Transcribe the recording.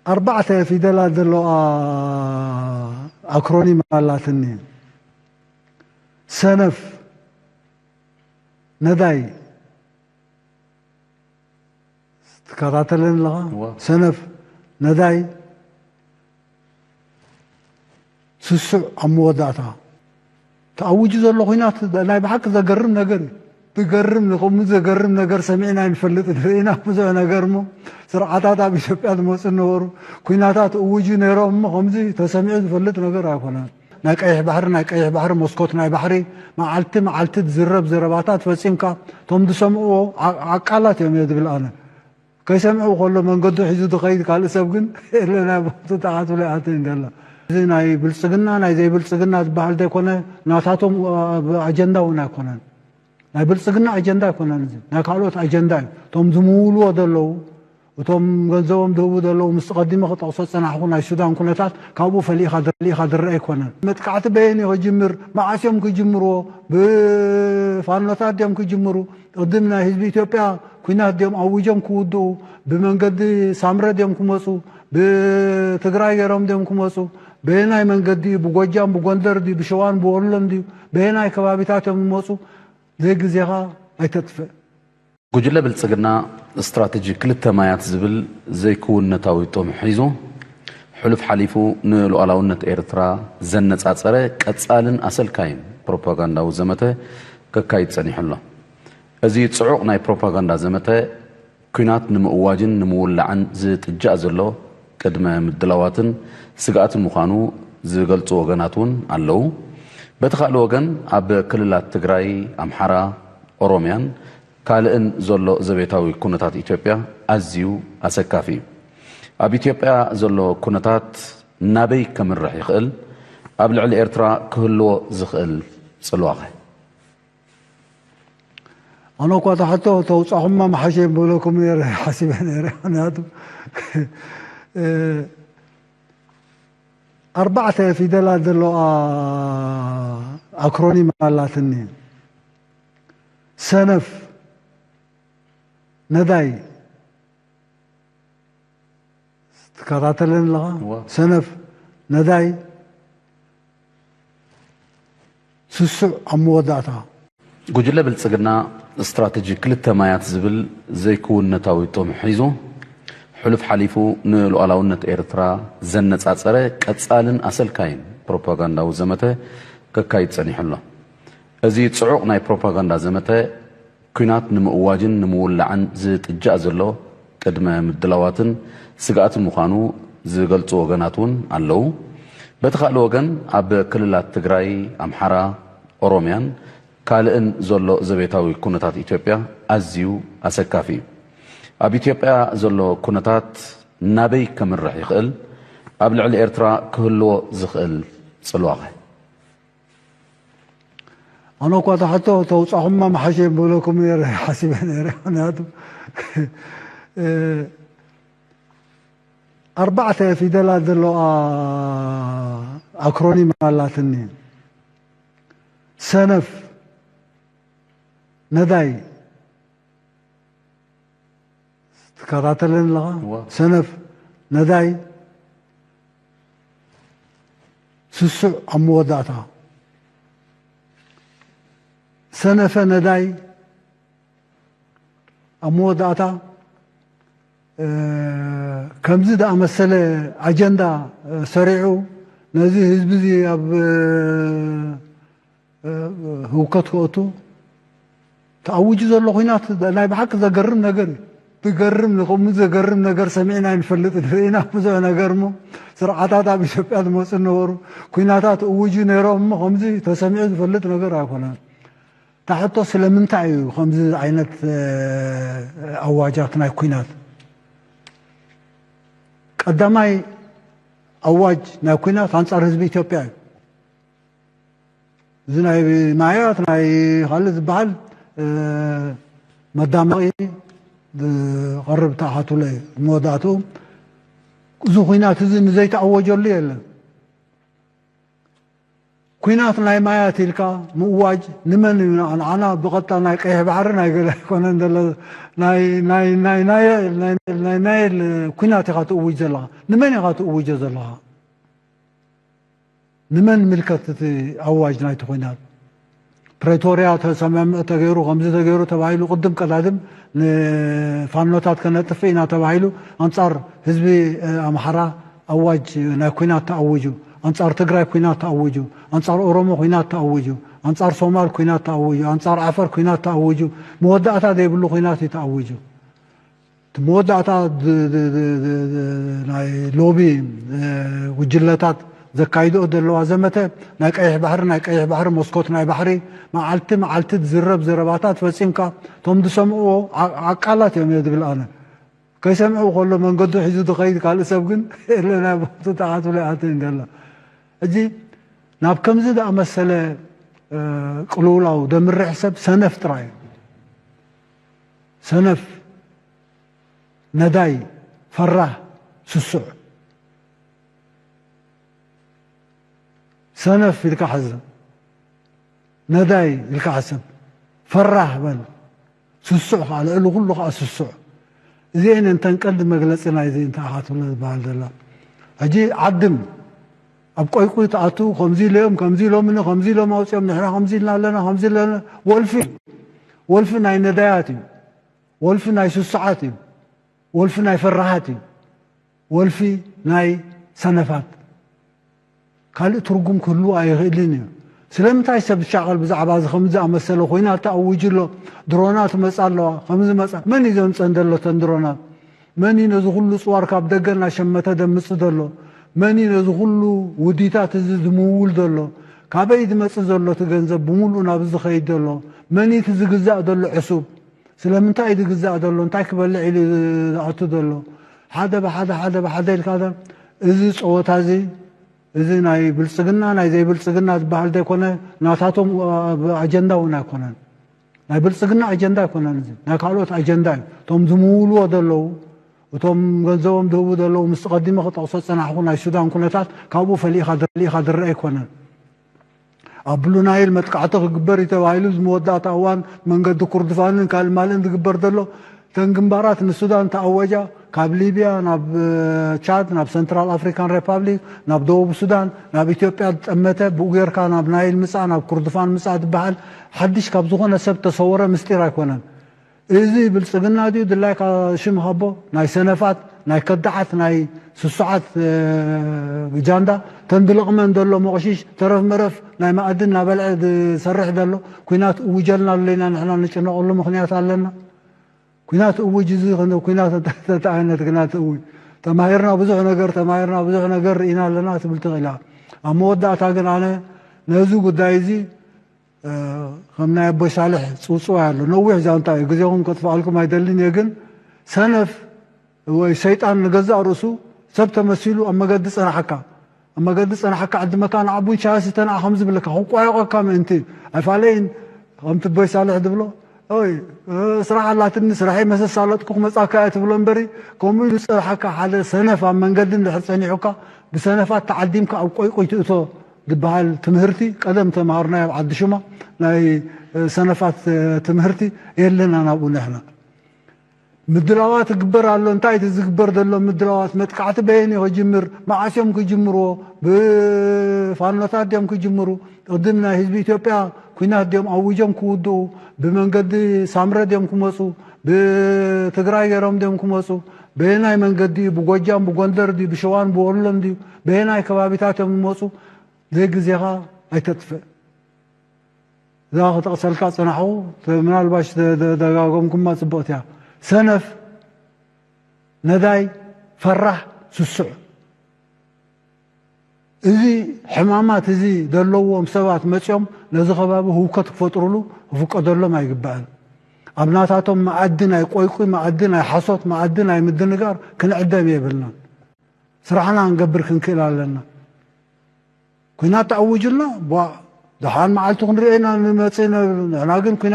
ኣርባዕተ ፊደላት ዘለዋ ኣክሮኒም ኣላትኒ። ሰነፍ፣ ነዳይ። ትከታተለኒ ኣለኻ? እዋ። ሰነፍ፣ ነዳይ፣ ስሱዕ ኣብ መወዳእታ። ተኣዊጁ ዘሎ ኲናት ናይ ብሓቂ ዘገርም ነገር እዩ። ዝገርም፣ ከምኡ ዘገርም ነገር ሰሚዕና ኣይንፈልጥን። ርኢና ብዙሕ ነገር እሞ፣ ስርዓታት ኣብ ኢትዮጵያ ዝመፁ ነበሩ፣ ኲናታት እውጁ ነይሮም እሞ፣ ከምዚ ተሰሚዑ ዝፈልጥ ነገር ኣይኮነን። ናይ ቀይሕ ባሕሪ፣ ናይ ቀይሕ ባሕሪ መስኮት ናይ ባሕሪ መዓልቲ መዓልቲ ዝዝረብ ዘረባታት ፈፂምካ፣ እቶም ዝሰምዕዎ ዓ-፣ ዓቃላት እዮም እየ ዝብል ኣነ። ከይሰምዑ ከሎ መንገዱ ሒዙ ዝኸይድ ካልእ ሰብ ግን የለ፣ ናይ ቦቱ ተዓትሎ ይኣቱ እዩ እንገላ። እዚ ናይ ብልፅግና ናይ ዘይብልፅግና ዝበሃል ዘይኮነ፣ ናታቶም፣ አ፣ ኣጀንዳ እውን ኣይኮነን። ናይ ብልፅግና ኣጀንዳ ኣይኮነን። እዚ ናይ ካልኦት ኣጀንዳ እዩ። እቶም ዝምውልዎ ዘለዉ፣ እቶም ገንዘቦም ዝህቡ ዘለዉ፣ ምስ ቀዲመ ክጠቕሶ ዝፀናሕኩ ናይ ሱዳን ኩነታት ካብኡ ፈሊኻ ዝር-፣ ፈሊኻ ዝረአ ኣይኮነን። መጥቃዕቲ በየን እዩ ክጅምር? መዓስ እዮም ክጅምርዎ? ብፋኖታት ድዮም ክጅምሩ? ቅድም ናይ ህዝቢ ኢትዮጵያ ኲናት ድዮም ኣዊጆም ክውድኡ? ብመንገዲ ሳምረ ድዮም ክመፁ? ብትግራይ ገይሮም ድዮም ክመፁ? በየናይ መንገዲ እዩ? ብጎጃም፣ ብጎንደር ድዩ? ብሸዋን ብወሎን ድዩ? በየናይ ከባቢታት እዮም ዝመፁ? ዘይግዜኻ ኣይተጥፍእ። ጉጅለ ብልጽግና ስትራተጂ ክልተ ማያት ዝብል ዘይክውንነታዊ ጥሙሕ ሒዙ፣ ሕሉፍ ሓሊፉ ንሉዓላውነት ኤርትራ ዘነጻጸረ ቀጻልን ኣሰልካይን ፕሮፓጋንዳዊ ዘመተ ከካይድ ጸኒሑ ኣሎ። እዚ ጽዑቕ ናይ ፕሮፓጋንዳ ዘመተ፣ ኲናት ንምእዋጅን ንምውላዕን ዝጥጃእ ዘሎ ቅድመ ምድላዋትን ስግኣትን ምዃኑ ዝገልጹ ወገናት እውን ኣለዉ። በቲ ካልእ ወገን፣ ኣብ ክልላት ትግራይ፣ ኣምሓራ፣ ኦሮምያን ካልእን ዘሎ ዘቤታዊ ኩነታት ኢትዮጵያ ኣዝዩ ኣሰካፊ እዩ። ኣብ ኢትዮጵያ ዘሎ ኩነታት ናበይ ከምርሕ ይኽእል? ኣብ ልዕሊ ኤርትራ ክህልዎ ዝኽእል ጽልዋኸ? ኣነ እኳ እታ ሕቶ ተውጻኹማ መሓሸ ምበለኩም ነይረ ሓሲበ ነይረ። ምኽንያቱ፣ እ፣ ኣርባዕተ ፊደላት ዘለዋ ኣክሮኒም ኣላትኒ። ሰነፍ፣ ነዳይ። ትከታተለኒ ኣለኻ? እዋ። ሰነፍ፣ ነዳይ፣ ስሱዕ ኣብ መወዳእታ። ጉጅለ ብልጽግና ስትራተጂ ክልተ ማያት ዝብል ዘይክውንነታዊ ጥሙሕ ሒዙ፣ ሕሉፍ ሓሊፉ ንሉዓላውነት ኤርትራ ዘነጻጸረ ቀጻልን ኣሰልካይን ፕሮፓጋንዳዊ ዘመተ ከካይድ ጸኒሑ ኣሎ። እዚ ጽዑቕ ናይ ፕሮፓጋንዳ ዘመተ፣ ኲናት ንምእዋጅን ንምውላዕን ዝጥጃእ ዘሎ ቅድመ ምድላዋትን ስግኣትን ምዃኑ ዝገልጹ ወገናት እውን ኣለዉ። በቲ ካልእ ወገን፣ ኣብ ክልላት ትግራይ፣ ኣምሓራ፣ ኦሮምያን ካልእን ዘሎ ዘቤታዊ ኩነታት ኢትዮጵያ ኣዝዩ ኣሰካፊ እዩ። ኣብ ኢትዮጵያ ዘሎ ኩነታት ናበይ ከምርሕ ይኽእል? ኣብ ልዕሊ ኤርትራ ክህልዎ ዝኽእል ጽልዋኸ? ኣነ እኳ እታ ሕቶ ተውጻኹማ መሓሸ ምበለኩም ነይረ ሓሲበ ነይረ። ምኽንያቱ፣ እ፣ ኣርባዕተ ፊደላት ዘለዋ ኣክሮኒም ኣላትኒ። ሰነፍ፣ ነዳይ። ትከታተለኒ ኣለኻ? እዋ። ሰነፍ፣ ነዳይ፣ ስሱዕ ኣብ መወዳእታ። ሰነፈ ነዳይ ኣብ መወዳእታ፣ እ፣ ከምዚ ዝኣመሰለ ኣጀንዳ፣ እ፣ ሰሪዑ ነዚ ህዝቢ እዚ ኣብ፣ እ፣ እ፣ ህውከት ክእቱ ተኣዊጁ ዘሎ ኲናት ናይ ብሓቂ ዘገርም ነገር እዩ። ዝገርም፣ ንከምኡ ዘገርም ነገር ሰሚዕና ኣይንፈልጥን። ርኢና ብዙሕ ነገር እሞ፣ ስርዓታት ኣብ ኢትዮጵያ ዝመፁ ነበሩ፣ ኲናታት እውጁ ነይሮም እሞ፣ ከምዚ ተሰሚዑ ዝፈልጥ ነገር ኣይኮነን። እታ ሕቶ፣ ስለምንታይ እዩ ከምዚ ዓይነት፣ እ፣ ኣዋጃት ናይ ኲናት? ቀዳማይ ኣዋጅ ናይ ኲናት ኣንጻር ህዝቢ ኢትዮጵያ እዩ። እዚ ናይ ማያት ናይ ካልእ ዝበሃል፣ እ፣ መዳመቒ ዝቐርብ ተኣኻትሎ እዩ። መወዳእትኡ እዚ ኲናት እዚ ንዘይተኣወጀሉ የለን። ኲናት ናይ ማያት ኢልካ ምእዋጅ ንመን እዩ? ንዓ-፣ ንዓና ብቐጥታ ናይ ቀይሕ ባሕሪ ናይ ገለ ኣይኮነን ዘሎ። ናይ፣ ናይ፣ ናይ፣ ናይ፣ ናይ፣ ናይ ናይል ኲናት ኢኻ ትእውጅ ዘለኻ። ንመን ኢኻ ትእውጆ ዘለኻ? ንመን ምልከት እቲ ኣዋጅ ናይቲ ኲናት? ፕሬቶርያ ተ-፣ ስምምዕ ተገይሩ፣ ከምዚ ተገይሩ ተባሂሉ፣ ቅድም ቀዳድም ንፋኖታት ከነጥፍእ ኢና ተባሂሉ፣ ኣንጻር ህዝቢ፣ እ፣ ኣምሓራ ኣዋጅ ናይ ኲናት ተኣዊጁ፣ ኣንጻር ትግራይ ኲናት ተኣዊጁ፣ ኣንጻር ኦሮሞ ኲናት ተኣዊጁ፣ ኣንጻር ሶማል ኲናት ተኣዊጁ፣ ኣንጻር ዓፈር ኲናት ተኣዊጁ፣ መወዳእታ ዘይብሉ ኲናት እዩ ተኣዊጁ። እቲ መወዳእታ ድ-፣ ድ-፣ ድ-፣ ድ-፣ ድ-፣ ናይ ሎቢ፣ እ፣ ጉጅለታት ዘካይድኦ ዘለዋ ዘመተ ናይ ቀይሕ ባሕሪ፣ ናይ ቀይሕ ባሕሪ መስኮት ናይ ባሕሪ መዓልቲ መዓልቲ ዝዝረብ ዘረባታት ፈጺምካ፣ እቶም ዝሰምዕዎ ዓ-፣ ዓቃላት እዮም እየ ዝብል ኣነ። ከይሰምዑ ከሎ መንገዱ ሒዙ ዝኸይድ ካልእ ሰብ ግን የለ፣ ናይ ቦቱ ተዓትሎ ይኣትን ገሎ። ሕጂ ናብ ከምዚ ዝኣመሰለ፣ እ፣ ቅልውላው ዘምርሕ ሰብ ሰነፍ ጥራይ እዩ። ሰነፍ፣ ነዳይ፣ ፈራህ፣ ስሱዕ። ሰነፍ ኢልካ ሕዘ፣ ነዳይ ኢልካ ሕሰብ፣ ፈራህ በል፣ ስሱዕ ከዓ፣ ልዕሊ ኩሉ ከዓ ስሱዕ። እዚአን እንተን ቀንዲ መግለፂ ናይዚ እንታይ ኢኻ ትብሎ ዝበሃል ዘላ። ሕጂ ዓድም ኣብ ቆይቁይ ትኣቱ፣ ከምዚ ኢሎም፣ ከምዚ ኢሎምኒ፣ ከምዚ ኢሎም ኣውፅኦም፣ ንሕና ከምዚ ኢልና ኣለና፣ ከምዚ ኣለና። ወልፊ፣ ወልፊ ናይ ነዳያት እዩ። ወልፊ ናይ ስሱዓት እዩ። ወልፊ ናይ ፈራሃት እዩ። ወልፊ ናይ ሰነፋት። ካልእ ትርጉም ክህልዎ ኣይኽእልን እዩ። ስለምንታይ ሰብ ዝሻቐል ብዛዕባ እዚ ከምዚ ዝኣመሰለ ኮይና ተኣዊጁ ኣሎ? ድሮናት መጻ ኣለዋ። ከምዚ መጻ፣ መን እዩ ዘምጸን ዘሎ እተን ድሮናት? መን እዩ ነዚ ኩሉ ጽዋር ካብ ደገ እናሸመተ ደምጽ ዘሎ? መን እዩ ነዚ ኩሉ ውዲታት እዚ ዝምውል ዘሎ? ካበይ ዝመጽእ ዘሎ እቲ ገንዘብ ብምሉኡ ናብዚ ዝኸይድ ዘሎ? መን እዩ እቲ ዝግዛእ ዘሎ ዕሱብ? ስለምንታይ እዩ ዝግዛእ ዘሎ? እንታይ ክበልዕ ኢሉ ዝኣቱ ዘሎ? ሓደ ብሓደ፣ ሓደ ብሓደ ኢልካ ዶ-፣ እዚ ጸወታ እዚ፣ እዚ ናይ ብልጽግና፣ ናይ ዘይብልጽግና ዝበሃል ዘይኮነ፣ ናታቶም፣ አ-፣ ኣጀንዳ እውን ኣይኮነን። ናይ ብልጽግና ኣጀንዳ ኣይኮነን፣ እዚ ናይ ካልኦት ኣጀንዳ እዩ። እቶም ዝምውልዎ ዘለዉ፣ እቶም ገንዘቦም ዝህቡ ዘለዉ፣ ምስ ቀዲመ ክጠቕሶ ዝጸናሕኩ ናይ ሱዳን ኩነታት ካብኡ ፈሊኻ ዝር-፣ ፈሊኻ ዝረአ ኣይኮነን። ኣብ ብሉ ናይል መጥቃዕቲ ክግበር እዩ ተባሂሉ፣ እዚ መወዳእታ እዋን መንገዲ ኩርድፋንን ካልእ ማልእን ዝግበር ዘሎ፣ እተን ግንባራት ንሱዳን ተኣወጃ፣ ካብ ሊብያ ናብ፣ እ፣ ቻድ፣ ናብ ሰንትራል ኣፍሪካን ሪፓብሊክ፣ ናብ ደቡብ ሱዳን፣ ናብ ኢትዮጵያ ዝጠመተ፣ ብኡ ጌርካ ናብ ናይል ምጻእ፣ ናብ ኩርድፋን ምጻእ ዝበሃል ሓድሽ ካብ ዝኾነ ሰብ ተሰወረ ምስጢር ኣይኮነን። እዚ ብልጽግና ድዩ? ድላይካ ሽም ሃቦ። ናይ ሰነፋት፣ ናይ ከዳዓት፣ ናይ ስሱዓት፣ እ፣ ጃንዳ፣ ተን ዝለቕመን ዘሎ መቕሽሽ፣ ተረፍ መረፍ ናይ መኣዲ እናበልዐ ዝሰርሕ ዘሎ። ኲናት እውጀልና ኣሎ ኢና፣ ንሕና ንጭነቐሉ ምኽንያት ኣለና? ኲናት እውጅ፣ እዚ ኸነ-፣ ኲናት እንታይ ዓይነት ኲናት እውጅ? ተማሂርና ብዙሕ ነገር፣ ተማሂርና ብዙሕ ነገር ርኢና ኣለና ትብል ትኽእል እያ። ኣብ መወዳእታ ግን ኣነ ነዚ ጉዳይ እዚ እ፣ ከም ናይ ኣቦይ ሳልሕ ጽውጽዋይ ኣሎ። ነዊሕ ዛንታ እዩ። ግዜኹም ከጥፍኣልኩም ኣይደልን እየ፣ ግን ሰነፍ ወይ ሰይጣን ንገዛእ ርእሱ ሰብ ተመሲሉ ኣብ መገዲ ጸናሓካ፣ ኣብ መገዲ ጸናሓካ፣ ዕድመካ ንዓ ቡን ሻሂ ስተ፣ ንዓ ከም ዝብለካ፣ ክቋየቐካ ምእንቲ ኣይፋለይን። ከምቲ ኣቦይ ሳልሕ ዝብሎ፣ ኦይ፣ እ፣ ስራሕ ኣላትኒ፣ ስራሐይ መሰሳለጥኩ ክመጻካ እየ ትብሎ እምበሪ፣ ከምኡ ኢሉ ዝጸናሓካ ሓደ ሰነፍ ኣብ መንገዲ እንድሕር ጸኒሑካ፣ ብሰነፋት ተዓዲምካ ኣብ ቆይቆይ ትእቶ ዝበሃል ትምህርቲ፣ ቀደም ተምሃርናዮ ኣብ ዓዲ ሹማ፣ ናይ፣ እ፣ ሰነፋት፣ እ፣ ትምህርቲ የለና ናብኡ ንሕና። ምድላዋት ይግበር ኣሎ። እንታይ እቲ ዝግበር ዘሎ ምድላዋት? መጥቃዕቲ በየን እዩ ክጅምር? መዓስ እዮም ክጅምርዎ? ብፋኖታት ድዮም ክጅምሩ? ቅድም ናይ ህዝቢ ኢትዮጵያ ኲናት ድዮም ኣዊጆም ክውድኡ? ብመንገዲ ሳምረ ድዮም ክመጹ? ብትግራይ ገይሮም ድዮም ክመጹ? በየናይ መንገዲ እዩ? ብጎጃም፣ ብጎንደር ድዩ? ብሸዋን ብወሎን ድዩ? በየናይ ከባቢታት እዮም ዝመጹ? ዘይግዜኻ ኣይተጥፍእ። እዛ ክጠቕሰልካ ጸናሕኩ፣ ተ-፣ ምናልባሽ ተ-፣ ተ-፣ ደጋገምኩማ ጽቡቕቲ እያ። ሰነፍ፣ ነዳይ፣ ፈራሕ፣ ስሱዕ። እዚ ሕማማት እዚ ዘለዎም ሰባት መጺኦም ነዚ ከባቢ ህውከት ክፈጥሩሉ ክፍቀደሎም ኣይግባእን። ኣብ ናታቶም መኣዲ ናይ ቆይቁይ፣ መኣዲ ናይ ሓሶት፣ መኣዲ ናይ ምድንጋር ክንዕደም የብልናን። ስራሕና ክንገብር ክንክእል ኣለና። ኲናት ተኣዊጁልና፣ ቧ፣ ደሓን መዓልቲ ክንሪኦ ኢና ንመጽእ ኢና። ንሕና ግን ኲናት